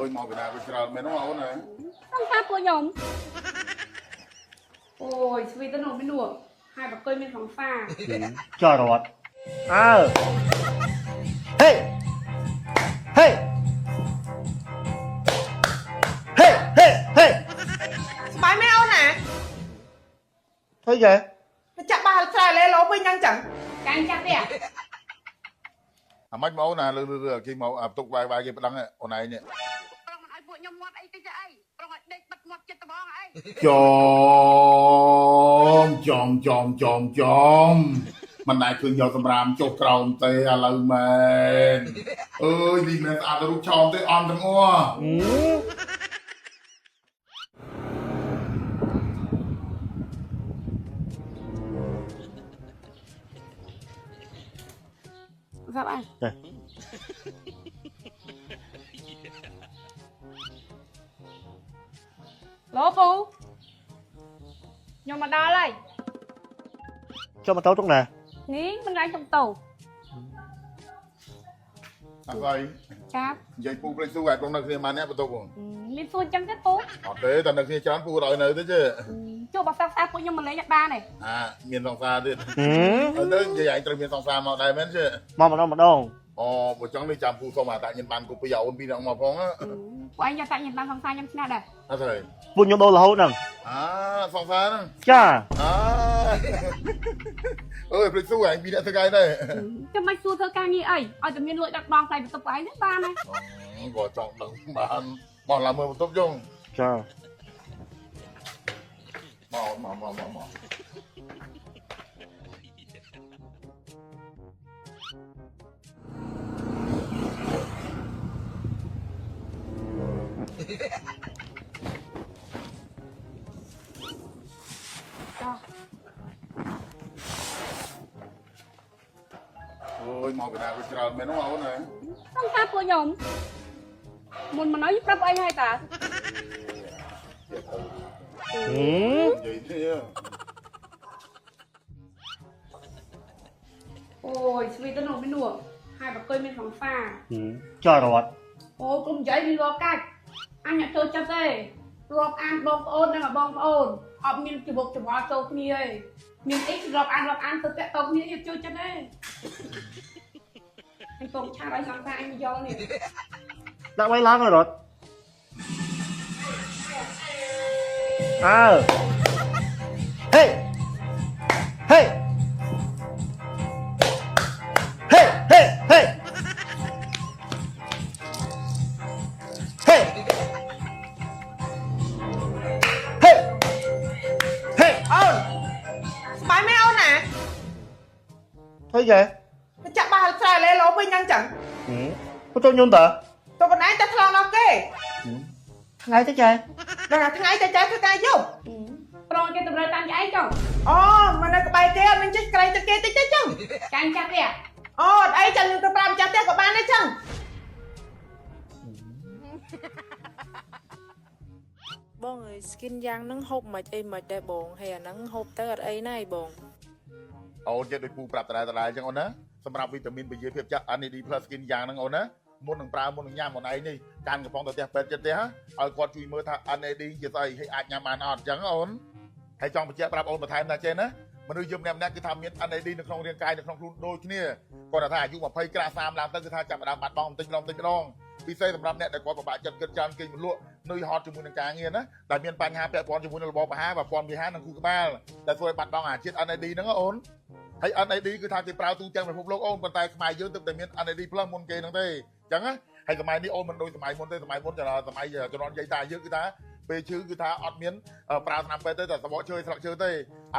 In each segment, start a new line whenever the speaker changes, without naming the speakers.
យមកពីណាវាច្រើនមែនអូនណា
សង្សារពួកខ្ញុំអូយស្វីទៅនោះមិននោះហើយបកុយមានសង្សារ
ចរត់អើហេហេហេហេហេ
ស្បាយមែនអូនណា
ធ្វើគេ
ចាក់បាល់ស្រែលេលោវិញហ្នឹងចឹង
កាញ់ចាស់ទេ
អាម៉េចមកអូនណាលឺលឺគេមកអាទុកវាយវាយគេប្តឹងអូនឯងនេះ
ប្រងមិនឲ្យពួកខ្ញុំមាត់អីតិចអីប្រងឲ្យដេកបិទមាត់ចិត្តត្បងអី
ចំចំចំចំចំមិនដែលឃើញយកសម្រាមចុះក្រោមទេឥឡូវមែនអើយនេះមិនស្អាតរូបឆោមទេអន់ទាំងអស់
ស្រាប់អញឡូពូខ្ញុំមកដល់ហើយ
ចុះមកតោទុកណា
នេះមិនរាញ់ខ្ញុំទៅ
អត់ហើយ
ចាប់
និយាយពូភ្លេចស៊ូឲ្យបងនៅគ្នាម៉ានអ្នកបន្ទប់
មានសួរអញ្ចឹងទេពូ
អត់ទេតែនៅគ្នាច្រើនពូឲ្យនៅទេជេ
ជួបបើសង្សារពួកខ្ញុំមកលេងអត់បានទេ
អាមានសង្សារទៀតទៅនិយាយឯងត្រូវមានសង្សារមកដែរមែនជេ
មកម្ដងម្ដង
អូបើចង់នេះចាំពូសុំអាតាញ៉ាំបានកូពីអូនពីរនាក់មកផង
ពួកឯងយកតាញ៉ាំបានសង្សារខ្ញុំឆ្នះដែរ
អត់ទេ
ពួកខ្ញុំដូររហូតហ្នឹង
អាសង្សារហ្នឹង
ចា
អាអើយភ្លេចស៊ូឯងពីរនាក់ធ្វើកាយដែរ
ចាំមិនសួរធ្វើការងារអីឲ្យតែមានលុយដាក់បងថ្លៃបន្ទប់ឯងហ្នឹងបានហើយ
ក៏ចង់ដឹងបានបោះឡើងមើលបន្ទប់យង
ចា
មកមកមកមកមក
ចា
អើយមកពីណាវាច្រើនមែនអូនណា
សង្សារពួកខ្ញុំមុនមកណយប្រាប់ឯងហើយតា
និយាយទេ
អូយស្វីទៅនោះមិននោះហើយបកុយមានសង្សារ
ចរត់
អូគុំនិយាយមានលកាច់អញអត់ចូលចិត្តទេរាប់អានបងប្អូននិងបងប្អូនអត់មានច្បុកច្បល់ចូលគ្នាទេមានអីរាប់អានរាប់អានទៅតាក់តគ្នាយកចូលចិត្តទេអញពងឆាតឲ្យសង្សារអញមកយកនេះ
ដាក់ໄວឡើងហើយរត់អើហេហេហេហេហេហេហេហេ
អូនស្បាយមែនអូនណា
ធ្វើគេ
ចាក់បាល់ស្រែលេលោវិញហ្នឹងចឹង
បន្ទប់ខ្ញុំតើ
ទៅកន្លែងតែថ្លង់ដល់គេ
ថ្ងៃទៅចែ
ដល់ថ្ងៃតែចែធ្វើការយប់
ប្រងគេតម្រូវតាមចៃចុង
អូមកនៅក្បែរគេអត់មានចេះក្រែងទៅគេតិចទេចឹង
ចាញ់ចាស់ទេ
អូអត់អីចឹងខ្ញុំទៅប្រាប់ម្ចាស់ផ្ទះក៏បានដែរចឹង
បងអើយ skin យ៉ាងហ្នឹងហូបមិនអីមិនដែរបងហើយអាហ្នឹងហូបទៅអត់អីណាឯបង
អូនចេះដូចពូប្រាប់ដដែលដដែលអញ្ចឹងអូនណាសម្រាប់វីតាមីនពជាភាពចាស់ NAD+ skin យ៉ាងហ្នឹងអូនណាមុននឹងប្រើមុននឹងញ៉ាំអូនឯងនេះកាន់កំប៉ុងទៅផ្ទះពេទ្យចិត្តផ្ទះឲ្យគាត់ជួយមើលថា NAD ជាស្អីហើយអាចញ៉ាំបានអត់អញ្ចឹងអូនហើយចង់បញ្ជាក់ប្រាប់អូនបន្ថែមថាចេះណាមនុស្សយើងម្នាក់ម្នាក់គឺថាមាន NAD នៅក្នុងរាងកាយនៅក្នុងខ្លួនដូចគ្នាគាត់ថាអាយុ20ក្រាស់30ឡើងទៅគឺថាចាប់ផ្ដើមបាត់បង់បន្តិចម្ដងបន្តិចម្ដងពិសេសសម្រាប់អ្នកដែលគាត់ពិបាកចិត្តគិតច្រើនគេងមិនលក់នឿយហត់ជាមួយនឹងការងារណាដែលមានបញ្ហាពាក់ព័ន្ធជាមួយនឹងរបបអាហារប្រព័ន្ធវិហារនិងខួរក្បាលដែលធ្វើឲ្យបាត់បង់អាជាតិ NAD ហ្នឹងអូនហើយ NAD គឺថាគេប្រើទូទាំងពិភពលោកអូនប៉ុន្តែខ្មែរយើងទើបតែមាន NAD+ មុនគេហ្នឹងទេអញ្ចឹងណាហើយសម័យនេះអូនមិនដូចសម័យមុនទេសម័យមុនសម័យជំនាន់យាយតាយើងគឺថាពេលឈឺគឺថាអត់មានប្រើថ្នាំពេទ្យទេតែសបកឈើស្លឹកឈើទេឥ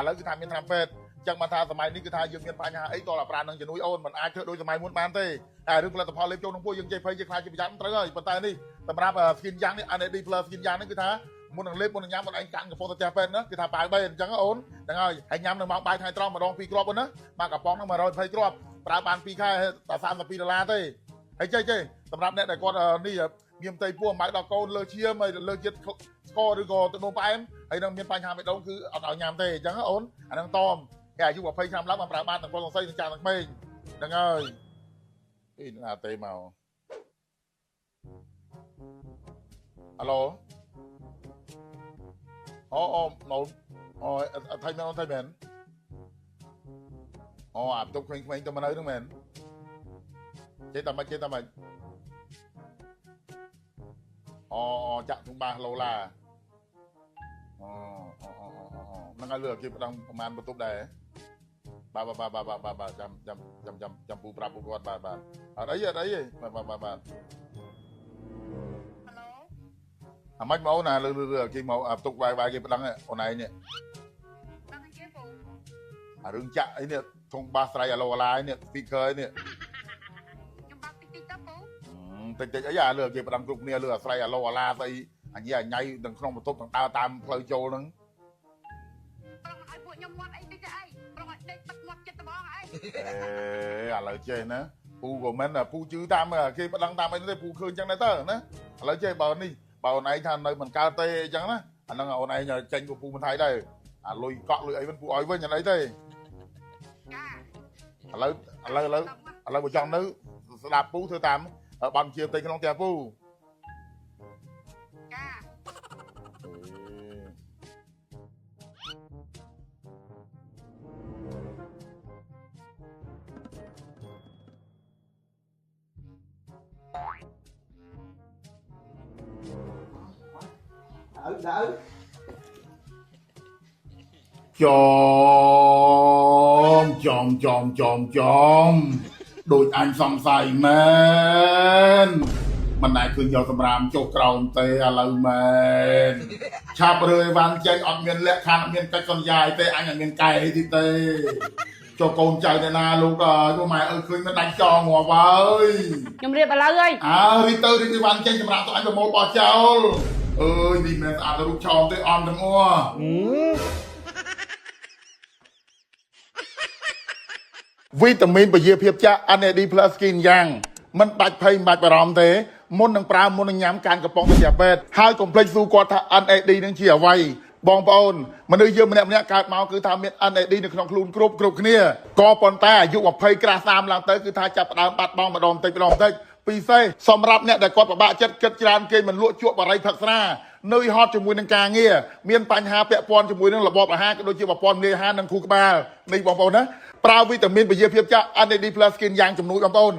ឡូវគឺថាមានថ្នាំពេទ្យចឹងបានថាសម័យនេះគឺថាយើងមានបញ្ហាអីតើប្រើនឹងជំនួយអូនមិនអាចធ្វើដូចសម័យមុនបានទេតែរឿងផលិតផលលេបចូលក្នុងពោះយើងចេះភ័យចេះខ្លាចជាប្រយ័ត្នត្រូវហើយប៉ុន្តែនេះសម្រាប់ skin យ៉ាងនេះ NAD+ skin យ៉ាងនេះគឺថាមុននឹងលេបមុននឹងញ៉ាំមុនឯងកាន់កំប៉ុងទៅផ្ទះពេទ្យណាគឺថាប៉ាវបីអញ្ចឹងអូនហ្នឹងហើយហើយញ៉ាំនៅម៉ោងបាយថ្ងៃត្រង់ម្ដង2គ្រាប់អូនណាមកកំប៉ុងហ្នឹង120គ្រាប់ប្រើបាន2ខែតែ32ដុល្លារទេហើយចេះចេះសម្រាប់អ្នកដែលគាត់នេះមានផ្ទៃពោះអំបៅដល់កូនលើឈាមហើយលើជាតិស្ករឬក៏ទឹកនោមផ្អែមហើយនឹងមានបញ្ហាបេះដូងគឺអត់ឲ្យញ៉ាំទេអញ្ចឹងអូនអាហ្នឹងតមគេអាយុ20ឆ្នាំឡើងបានប្រើបានទាំងប្រុសទាំងស្រីទាំងចាស់ទាំងក្មេងហ្នឹងហើយអីណាទេមក អាឡូអូអូមកអូថៃមែនអូថៃមែនអូអាបន្ទប់ក្មេងៗទៅមកនៅហ្នឹងមែនចេះតែមិនចេះតែមិនអូចាក់ធុងបាសឡូឡាអូអូអូអូហ្នឹងហើយលើគេប្តឹងប្រហែលបន្ទប់ដែរបាទបាទបាទបាទបាទចាំចាំចាំចាំចាំពូប្រាប់ពូគាត់បាទបាទអត់អីអត់អីទេបាទបាទបាទបាទអាម៉េចមកណាលើលើគេមកអាបន្ទប់វាយវាយគេប្តឹងអូនឯងនេះអារឿងចាក់អីនេះធុងបាសស្រ័យអាឡូឡានេះ speaker នេះ
ខ្ញុំបាក់តិចតិចទៅពូ
តិចតិចអីអាលើគេប្តឹងគ្រប់គ្នាលើអាស្រ័យអាឡូអាឡាស្អីអញញ៉ៃទាំងក្នុងបន្ទប់ទាំងដើរតាមផ្លូវចូលហ្នឹង
ប្រងឲ្យពួកខ្ញុំមាត់អីតិចអីប្រងឲ្យដេកបិទមាត់ចិត្តត្បងអី
អេឥឡូវចេះណាពូក៏មិនពូជឿតាមគេប្តឹងតាមអីទេពូឃើញចឹងដែរទៅណាឥឡូវចេះបើនេះបើអូនឯងថានៅមិនកើតទេអញ្ចឹងណាអាហ្នឹងអូនឯងចេញពូមិនថៃដែរអាលុយកក់លុយអីវិញពូឲ្យវិញអីទេ
ចា
ឥឡូវឥឡូវឥឡូវឥឡូវបើចង់នៅស្ដាប់ពូធ្វើតាមបានជាផ្ទៃក្នុងផ្ទះពូ
ចា
ដៅ
ចំចំចំចំចំដូចអញសង្ស័យមែនមិនដែលឃើញយកសម្រាមចុះក្រោមទេឥឡូវមែនឆាប់រើអីវ៉ាន់ចេញអត់មានលក្ខខណ្ឌអត់មានកិច្ចសន្យាអីទេអញអត់មានកែអីទៀតទេចុះកូនចៅទៅណាលោកអើយពួកម៉ែអើយឃើញមិនដាច់ចងងាប់ហើយ
ខ្ញុំរៀបឥឡូវហើយ
អើរីទៅរីអីវ៉ាន់ចេញសម្រាប់ទៅអញប្រមូលបោះចោលអើយនេះមិនស្អាតរូបឆោមទេអន់ទាំងអស់ វីតាមីនពជាភាពចាក់ NAD+ Skin យ៉ាងមិនបាច់ភ័យមិនបាច់បារម្ភទេមុននឹងប្រើមុននឹងញ៉ាំកានកំប៉ុងទៅជាពេទ្យហើយកុំភ្លេចសួរគាត់ថា NAD នឹងជាអ្វីបងប្អូនមនុស្សយើងម្នាក់ម្នាក់កើតមកគឺថាមាន NAD នៅក្នុងខ្លួនគ្រប់គ្រប់គ្នាក៏ប៉ុន្តែអាយុ20ក្រាស់30ឡើងទៅគឺថាចាប់ផ្ដើមបាត់បង់ម្ដងបន្តិចម្ដងបន្តិចពិសេសសម្រាប់អ្នកដែលគាត់ពិបាកចិត្តគិតច្រើនគេមិនលក់ជក់បារីផឹកស្រានឿយហត់ជាមួយនឹងការងារមានបញ្ហាពាក់ព័ន្ធជាមួយនឹងរបបអាហារក៏ដូចជាប្រព័ន្ធលាយអាហារនិងខួរក្បាលនេះបងប្អូនណាប្រើវីតាមីនពជាភាពចាក់ NAD+ Skin យ៉ាងជំនួយបងប្អូន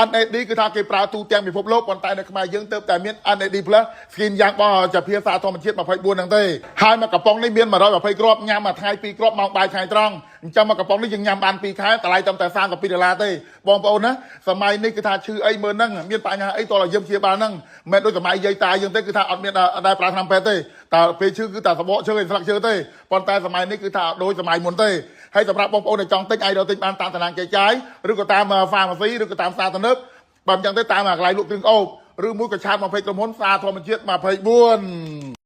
NAD គឺថាគេប្រើទូទាំងពិភពលោកប៉ុន្តែនៅខ្មែរយើងទើបតែមាន NAD+ Skin យ៉ាងបោះជាភាសាធម្មជាតិ24ហ្នឹងទេហើយមកកំប៉ុងនេះមាន120គ្រាប់ញ៉ាំមួយថ្ងៃ2គ្រាប់ម៉ោងបាយថ្ងៃត្រង់អញ្ចឹងមកកំប៉ុងនេះយើងញ៉ាំបាន2ខែតម្លៃត្រឹមតែ32ដុល្លារទេបងប្អូនណាសម័យនេះគឺថាឈឺអីមើលហ្នឹងមានបញ្ហាអីតោះឲ្យយើងព្យាបាលហ្នឹងមិនមែនដូចសម័យយាយតាយើងទេគឺថាអត់មានដែលប្រើថ្នាំពេទ្យទេតើពេលឈឺគឺតែសបកឈើឯស្លឹកឈើទេប៉ុន្តែសម័យនេះគឺថាដូចសម័យមុនទេហើយសម្រាប់បងប្អូនដែលចង់ទិញអាចរកទិញបានតាមតារាងចែកចាយឬក៏តាម pharmacy ឬក៏តាមផ្សារទំនើបបើមិនចឹងទេតាមកន្លែងលក់គ្រឿងអូបឬមួយក៏ឆាតមកពេកក្រុមហ៊ុនសារធម្មជាតិ24